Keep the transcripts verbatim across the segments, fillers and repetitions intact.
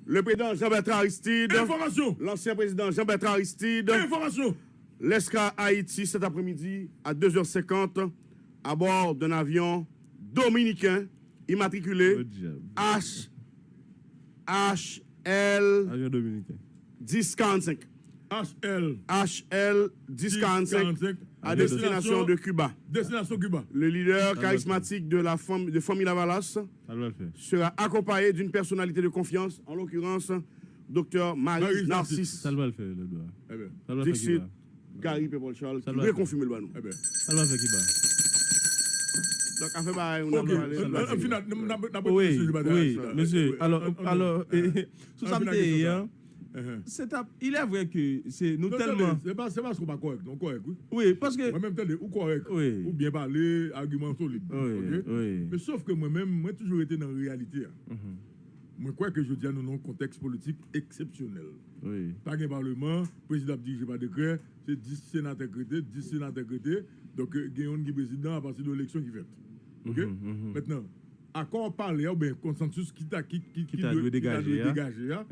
Le président Jean-Bertrand Aristide, Enfòmasyon! L'ancien président Jean-Bertrand Aristide, Enfòmasyon! Laisse Haïti cet après-midi à deux heures cinquante à bord d'un avion dominicain immatriculé H, H L dix quarante-cinq. H L. H L dix quarante-cinq, à destination de Cuba. Destination Cuba. Le leader charismatique de la fam- de Famille Lavalas sera accompagné d'une personnalité de confiance, en l'occurrence, Docteur Marie Narcisse. Sa l pral fè, Ledwa? Dixit Gary Pepol Charles, ki rekonfime l ba nou. Sa l pral fè Kiba? Donk, afè bagay, nou ap pale. Wi, wi, mesye. Alò, alò, sou sa m te ye an, se t ap, il est vrai que se nou tèlman. Se pa, se pa paske w pa kòrèk, non, w kòrèk, wi. Wi, paske. Mwen menm, tande, ou kòrèk. Wi. Ou byen pale, agiman solid. Wi, wi. Men sof ke mwen menm, mwen toujou rete nan reyalite a. Mwen kwè ke jodi a nou nan yon kontèks politik eksepsyonèl. Wi. Pa gen palman, prezidan ap dirije pa dekrè, se dis senatè k rete, dis senatè k rete. Donk, gen youn ki prezidan apati de eleksyon ki fèt. Oke? Mentnan, akò palè a oubyen konsansis ki ta, ki, ki, ki dwe degaje a,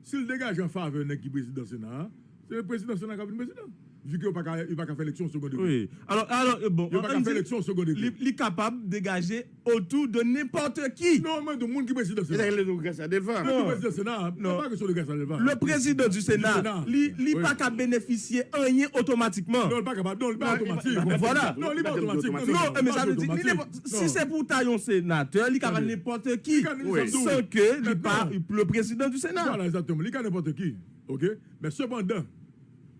si l degaje an favè nèg ki prezidan Sena a, se prezidan Sena k ap vin prezidan. Vi ke yo pa ka, yo pa ka fè eleksyon segon degre. Wi. Alò, alò, bon, yo pa ka fè eleksyon segon degre. Li, li kapab degaje autour de n'importe qui. Non, mwen di w moun ki prezidan Sena. E sa ki le Gracia Delva. Mwen di w prezidan Sena, non, pa kesyon de Gracia Delva. Le président du Sénat, li, li pa ka benefisye anyen otomatikman. Non, li pa kapab. Non, li pa otomatik. Voilà. Non, li pa otomatik. Non, men sa vle di, li nenpòt, si se pou ta yon senatè, li ka nenpòt ki, san ke li pa le président du Sénat. Voilà, exactement. Li ka nenpòt ki. Oke? Men sepandan,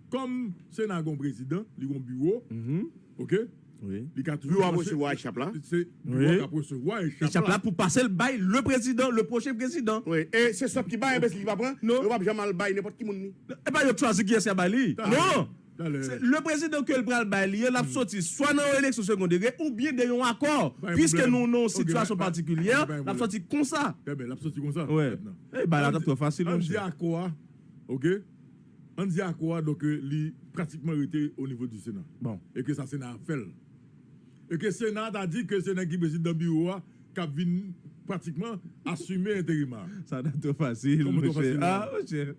kòm Sena gen yon prezidan, li gen yon biwo, oke? Wi. Li ka toujou. Biwo ap resevwa echap la. Se biwo k ap resevwa echap la. Echap la pou pase l bay le président, le prochain président. Wi. E se sòt ki bay, enbesil ki pa pran. Non. Yo p ap janm al bay nenpòt ki moun li. E pa yo k chwazi kiyès y a bay li. Non. Se le président ke l pral bay li an, l ap soti swa nan yon eleksyon segon degre oubyen de yon akò. Piske nou nan yon sitiyasyon patikilyè, l ap sòti konsa. Trè byen, l ap sòti konsa. Wi. E bagay la t ap twò fasil, monchè. Ann di akò a, oke? Ann di akò a, donk, li pratikman rete o nivo di Sena. Bon. E ke sa Sena a fè l. E ke Sena a ta di ke se nèg ki prezidan biwo a k ap vin pratikman asime enterim a. Sa ta twò fasil, monchè. Ah, monchè.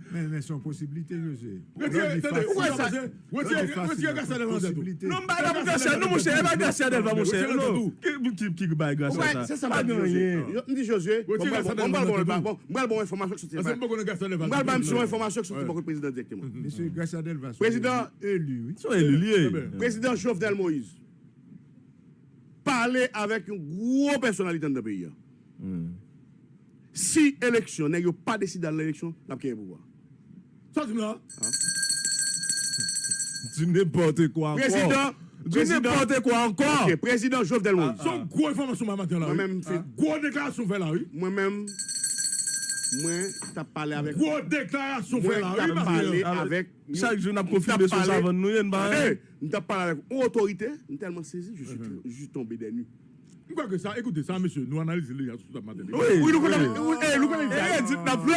Men, men se yon posiblite, Jozye. Retire, tande, ou wè sa? Retire, retire Gracia Delva nan tèt ou. Non, m pa la pou Gracia, non, monchè, e pa Gracia Delva, monchè. Non. Ki, ki, ki bay Gracia sa? Pa gen anyen. M di Jozye, bon, bon, bon, bon, bon, bon, bon, bon, enfòmasyon ki soti. Mwen, mwen, mwen, enfòmasyon ki soti bò kote prezidan dirèkteman. Mesye Gracia Delva, prezidan eli, wi. Se yon eli li ye. Prezidan Jovenel Moïse pale avèk yon gwo pèsonalite anndan peyi a. Si eleksyon, nèg yo pa deside al nan eleksyon, l ap kenbe pouvwa. Sa w di m la? Du n'importe quoi encore. Prezidan, du n'importe quoi encore. Ok, prezidan Jovenel Moïse. Se yon gwo enfòmasyon maten la, wi. Mwen menm, se gwo deklarasyon fè la, wi. Mwen menm, mwen t ap pale avèk. Gwo deklarasyon fè la, wi, maten. Mwen t ap pale avèk. Chak jou n ap konfime se yon savann nou ye, n pa anyen. M t ap pale avèk yon otorite, m tèlman sezi, je suis, je suis tombé des nues. M kwè ke sa, ekoute, sa, mesye, nou analize li a sou tab maten. Wi, nou konnen, wi, nou konnen li di sa. Ou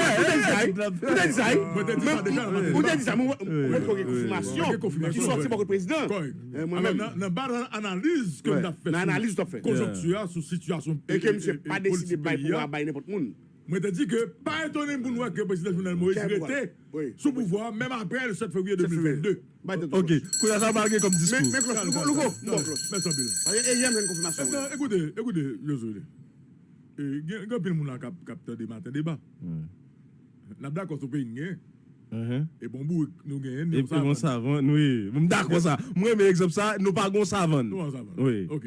te di sa, wi. Ou te di sa, men ou te di sa, men ou gen konfimasyon ki sòti bò kote prezidan. Kòrèk. Alò, nan, nan baz analiz ke m t ap fè, nan analiz w t ap fè, konjonkti a, sou sitiyasyon politik peyi a, e ke misye pa deside bay pouvwa bay nenpòt moun. Mwen te di ke pa etone pou n wè ke prezidan Jovenel Moïse rete sou pouvwa a, menm apre le sèt fevriye de mil vennde. Ok, kounye a sa w pral gen kòm diskou. Men, men Cloche, Louko, Louko, m ba w Cloche. Mèsi anpil. Paske e yè m jwenn konfimasyon. Ebyen, ekoute, ekoute, Jozye, e, gen, gen anpil moun la k ap, k ap tande maten deba. N ap dakò sou peyi n genyen. E bon bourik nou genyen, nou savann. E bon savann, wi. M dakò sa. Mwen renmen egzanp sa, nou pa gon savann. Nou pa gon savann. Wi. Ok.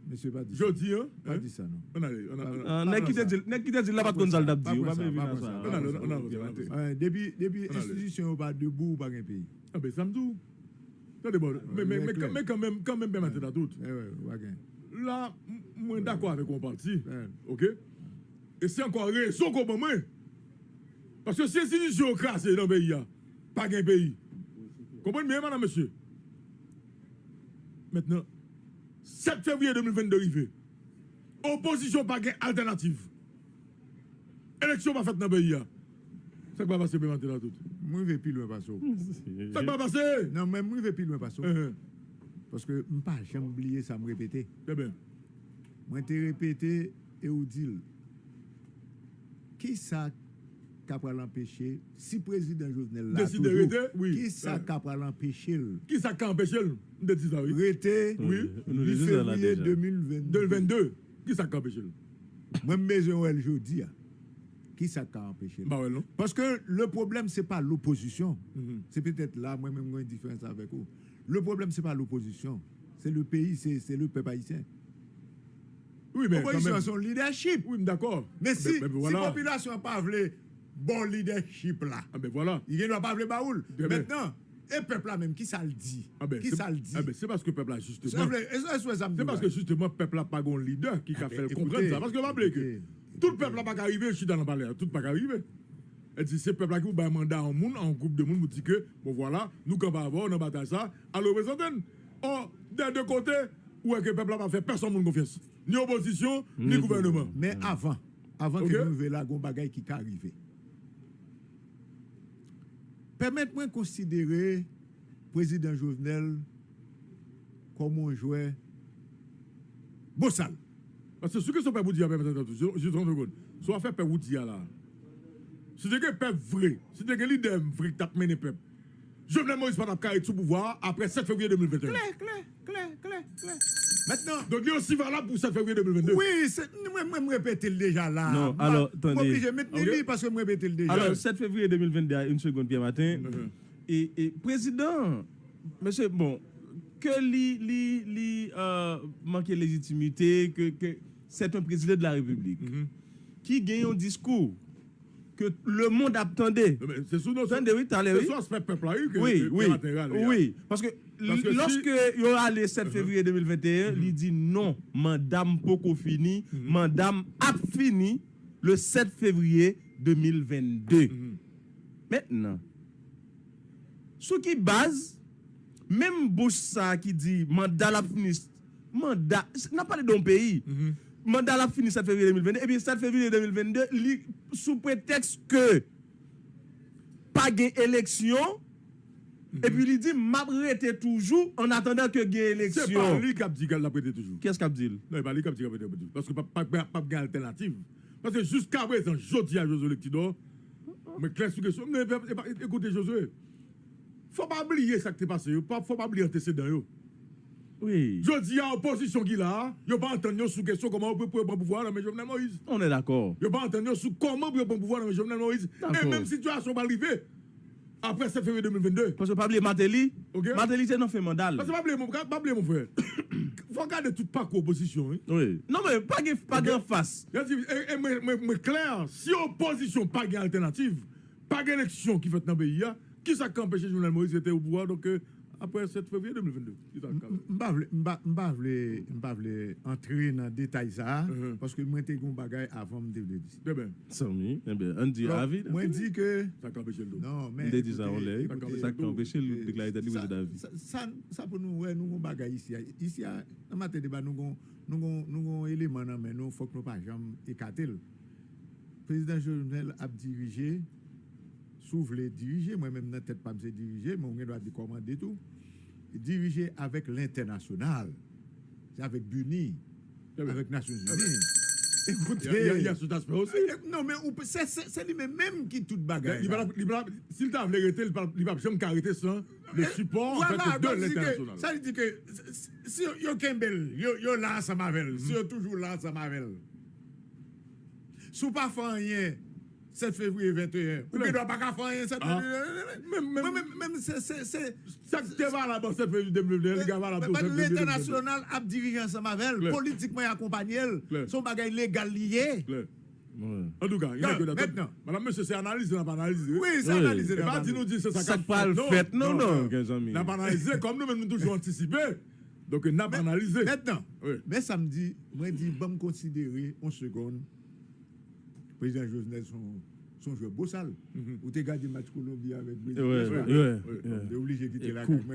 Mesye pa di sa. Jodi a, pa di sa, non. Ann ale, ann ale. Nèg ki te di l, nèg ki te di l la pa t konn sa l t ap di. Ou pa bezwen vin nan sa. Ann ale, ann ale. Depi, depi enstitisyon yo pa debou, ou pa gen peyi. Anben, sa m di w. Tande, bon, men, men, men, men kanmenm, kanmenm, pèmèt nou tout. La, m, mwen dakò avèk yon pati. Ok? E se ankò rezon ke w ban mwen. Paske si enstitisyon yo kraze nan peyi a, pa gen peyi. Konprann byen, madanm, mesye. Mentnan, sèt fevriye de mil vennde rive. Opozisyon pa gen altènativ. Eleksyon pa fèt nan peyi a. Sa k pa pase, Pè Maten la tout? Mwen rive pi lwen pase w. Sa k pa pase? Non, men m rive pi lwen pase w. Paske m pa janm bliye sa m repete. Trè byen. Mwen te repete e ou di l. Kisa k ap pral anpeche, si prezidan Jovenel la toujou, kisa k ap pral anpeche l? Kisa k ka anpeche l? M te di sa, wi. Rete uit fevriye de mil vennde. Kisa k ka anpeche l? Mwen, m bezwen wè l jodi a. Kisa k ka anpeche l? M pa wè l, non. Paske le problème, c'est pas l'opposition. Se petèt la, mwen menm, mwen gen diferans avèk ou. Le problème, c'est pas l'opposition. C'est le pays, c'est le peuple haïtien. Wi, men kanmenm. Opozisyon se yon lidèchip. Wi, m dakò. Men si, si popilasyon an pa vle ba w lidèchip la, li gen dwa pa vle ba ou l. Mentnan, e pèp la menm, kisa l di? Kisa l di? Enben, se paske pèp la, jisteman. Se paske, jisteman, pèp la pa gen yon lidè ki ka fè l konprann sa. Paske pa bliye ke tout pèp la pa ka rive chita nan palè a. Tout pa ka rive. E di, se pèp la ki pou bay manda a yon moun, a yon gwoup de moun, pou di ke, bon, vwala, nou kanpe avè w nan batay sa, al reprezante n. Ò, dè de kote, ou wè ke pèp la pa fè pèsonn moun konfyans. Ni opozisyon, ni gouvèneman. Men avan, avan ke nou rive la, gen yon bagay ki ka rive. Pèmèt mwen konsidere prezidan Jovenel kòm yon jwè bosal. Paske sou kesyon pèp ou di a, pèmèt mwen, jis trant segonn. Sou afè pèp ou di a la, si te gen pèp vre, si te gen lidè vre ki t ap mennen pèp, Jovenel Moïse pa t ap ka ret sou pouvwa a apre sèt fevriye de mil venteyen. Klè, klè, klè, klè, klè. Mentnan, donk, li osi valab pou sèt fevriye de mil vennde. Wi, se, mwen, mwen, m repete l deja la. Non, alò, tande. M oblije, men, li, paske m repete l deja. Alò, sèt fevriye de mil vennde a, yon segonn, Pyè Maten. E, e prezidan, mesye, bon, ke li, li, li, euh, manke lejitimite, ke, ke c'est un président de la République, ki gen yon diskou ke lemonn ap tande. Tande, wi, talè, wi. Se sou aspè pèp la, wi, ke, ke maten rale a. Wi, paske lòske yo ale sèt fevriye de mil venteyen, li di, non, manda m poko fini, manda m ap fini le sèt fevriye de mil vennde. Mentnan, sou ki baz, menm bouch sa a ki di manda l ap fini, manda, n ap pale de yon peyi, manda l ap fini sèt fevriye de mil vennde, epi sèt fevriye de mil vennde, li sou pretèks ke pa gen eleksyon, epi li di, m ap rete toujou an atandan ke gen eleksyon. Se pa li k ap di l ap rete toujou. Kiyès k ap di l? Non, e pa li k ap di l ap rete toujou. Paske p ap, p ap, p ap gen altènativ. Paske jiska prezan, jodi a, Josué Lectidor, mwen klè sou kesyon. Men, e pa, e pa, ekoute, Josué, fò pa bliye sa k te pase yo. Pa, fò pa bliye antesedan yo. Wi. Jodi a, opozisyon ki la a, yo pa antann yo sou kesyon kòman yo pou, pou yo pran pouvwa a nan men Jovenel Moïse. On est d'accord. Yo pa antann yo sou kòman pou yo pran pouvwa a nan men Jovenel Moïse. E menm sitiyasyon pral rive apre sèt fevriye de mil vennde. Paske pa bliye Martelly, Martelly te nan fen manda l. Paske pa bliye, mon, pa bliye, mon frè. Fò gade tout pakou opozisyon, wi. Wi. Non, men pa gen, pa gen anfas. Yo di, e, e mwen, mwen, mwen klè, si opozisyon pa gen altènativ, pa gen eleksyon ki fèt nan peyi a, kisa k ka anpeche Jovenel Moïse rete o pouvwa, donk, euh, apre sèt fevriye de mil vennde? Kisa k ka fèt? M, m pa vle, m pa, m pa vle, m pa vle antre nan detay sa a, paske mwen te gen yon bagay avan m te vle di. Ebyen. Zanmi, ebyen, ann di avi. Donk, mwen di ke sa k anpeche l tou. Non, men, m te di sa yon lè, sa k anpeche l deklare tèt li prezidan avi. Sa, sa, sa pou nou wè, nou gon bagay isi a. Isi a, nan Maten Deba, nou gon, nou gon, nou gon eleman nan men nou, fòk nou pa janm ekate l. Prezidan Jovenel ap dirije, si w vle dirije, mwen menm nan tèt pa m se dirije, men w gen dwa di kòmande tou. Dirije avèk lentènasyonal. Se avèk BINUH, avèk Nasyonzini. Ekoute. Y a, y a, y a sou aspè osi. Non, men ou pe-, se, se, se li menm menm ki tout bagay la. Li pa, li pa, si l ta vle rete, li pa, li p ap janm ka rete san le sipò, an fèt, de lentènasyonal. Sa vle di ke, si, si, si yo kenbe l, yo, yo la ansanm avè l, si yo toujou la ansanm avè l, si w pa fè anyen sèt fevriye venteyen, ou gen dwa pa ka fè anyen sèt fevriye. Menm, menm, menm, menm se, se, se, sa k te valab an sèt fevriye de mil venteyen, li ka valab tou sèt fevriye de mil vennde. Lentènasyonal ap dirije ansanm avè l, politikman y akonpanye l. Se yon bagay legal li ye. Antouka, gen nèg yo dakò. Madanm, mesye, se analize n ap analize, wi. Wi, se analize n ap analize. E pa di nou di se sa k ap fèt, non, non, non. N ap analize, kòm nou menm nou toujou antisipe. Donk, n ap analize. Mentnan, men sa m di, mwen di, ban m konsidere yon segonn, prezidan Jovenel se yon, se yon jwè bosal. Ou te gade match Kolonbi avèk Brezil, nèspa? Ou te oblije kite lakay mwen.